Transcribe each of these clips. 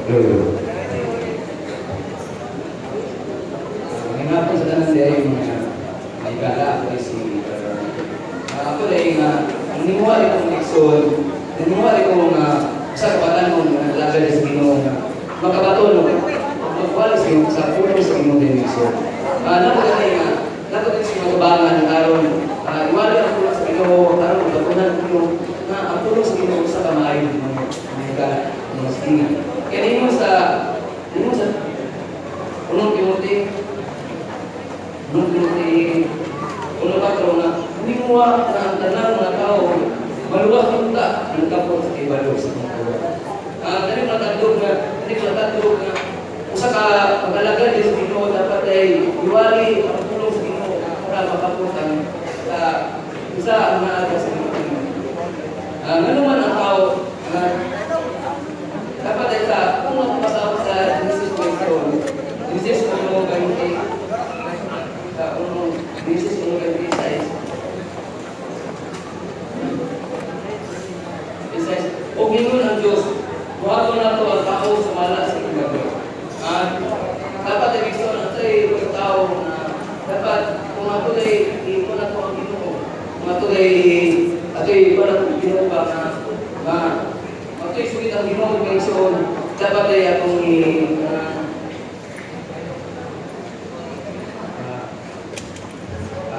Hello. Ngayon hapon sa tanan diay mga maigala, ako ay si ako dahil nga ang nimuha ko igsoon, nimuha ko nga sa kabatanon nga naglaga sa Ginoo nga makabaton og magwali sa pulong sa Ginoo din igsoon. Nako dahil nga nako din sa mga kabangan aron iwali ang pulong sa Ginoo aron mabatunan ko nga ang pulong sa Ginoo sa kamaayo mga mga mga silingan. Kaya nimo sa Unang Timothy 1:4 nga nimuha na ang tanang mga tao maluwas unta ang kapot sa kibalo sa mga tuwa. Dali mo natandog nga usa ka pag-alagad sa Ginoo dapat ay iwali ang pulong sa Ginoo para makapot ang sa usa ang naa sa Ginoo. Ngano man ang tao nga dapat ay sa kung mapasawag sa Genesis 1, Genesis 1:20, sa unong Genesis 1:26. It says, "O gingon ang Diyos, buhaton nato ang tao sumala sa iyang." Dapat ay gusto na sa mga tao na dapat kung ato ay iko na to ang Ginoo. Kung ato ay ato ay para ang Ginoo ba nga ma ato ay sugit ang Ginoo kay igsoon, dapat ay atong i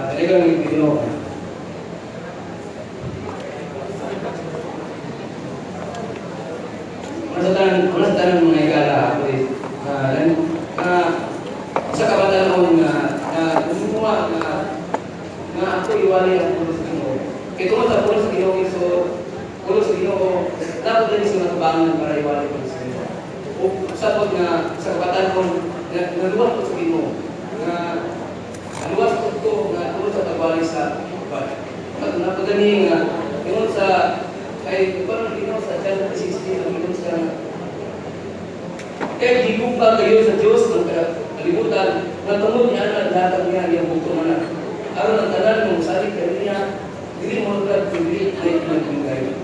talagang Ginoo. Una sa tanan mga igala ako is sa kabatanon nga na kumuha nga nga ako iwali ang pulong sa Ginoo. Kay tungod sa pulong sa Ginoo, so pulong sa Ginoo dapat din sa matubangan para iwali ang pulong sa Ginoo. O sa pod nga sa kabatanon nga naluwas po sa Ginoo nga naluwas po ko nga tungod sa pagwali sa uban. Napagani nga tungod sa kay parang Ginoo sa John 3:16 ang ingon sa kay gigugma kayo sa Dios ng kalibutan nga tungod niya na datag niya iyang bugtong anak. Aron ang tanan mo salig kaniya dili mo ka dili ay maging kayo.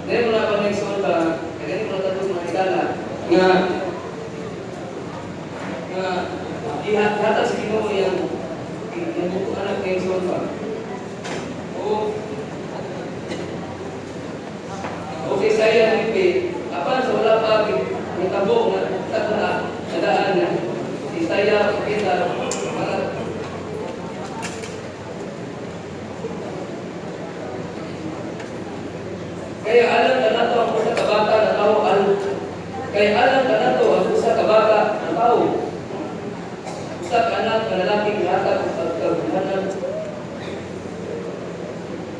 Dili mo na pa next one ba kay dili mo na tatlo mga igala nga nga ihatag sa Ginoo iyang iyang bugtong anak kay igsoon ba. O Okay, sa iyang lipi, apan sa wala pa nitabo nga tagna nadaan nga Isaiah kita mga kaya alam ka nato ang usa ka bata na tao al kaya alam ka nato ang usa ka bata na tao usa ka anak nga lalaki gihatag og pagkabuhanan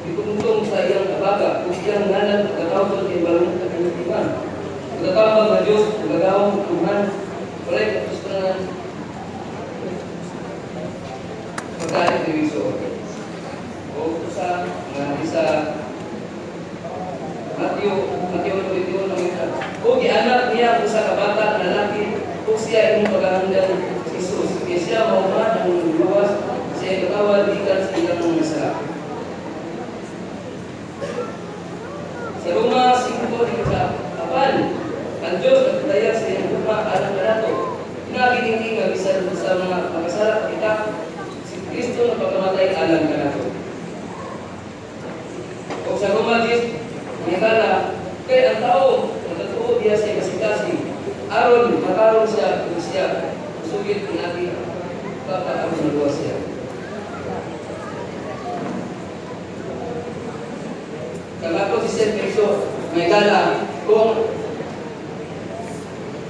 itungtong sa iyang kabaga ug iyang ngalan pagkatawag kay balong kagamitan pagkatawag nga Dios pagkatawag Tuhan walay katustanan pagkain ni Wiso o usa nga isa Mateo 21 ang ita. O gianak niya ang usa ka bata nga lalaki ug siya imong pagahangdan si Jesus. Kay siya mao man ang luwas sa iyang katawhan gikan sa ilang mga sala. Sa Roma 5 din sa apan, ang Diyos nagpadayag sa iyang gugma alang kanato. Pinaagi niini nga bisan sa mga makasala kita, si Kristo nagpakamatay alang kanato. O sa Roma 10, Mangikala, kay ang tao nagatuo diya sa kasing-kasing, aron makaron siya kung siya sugit pinagi baka aron maluwas siya. Kag ako si Sir Piso, mangikala, kung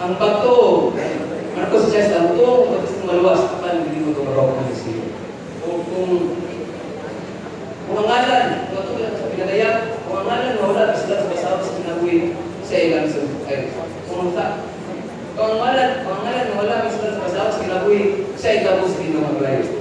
ang pagtuo, ano si Chester, ang tuo, pag maluwas, apan hindi mo tumaraw ang siya. O kung ang ngalan, kung ito sa pinadayag, kung ang ngalan mawala sila sa basaw sa kinabuhi sa ilang sa ay, kung ang ngalan mawala sila sa basaw sa kinabuhi sa itabo sa Ginoo maglayo.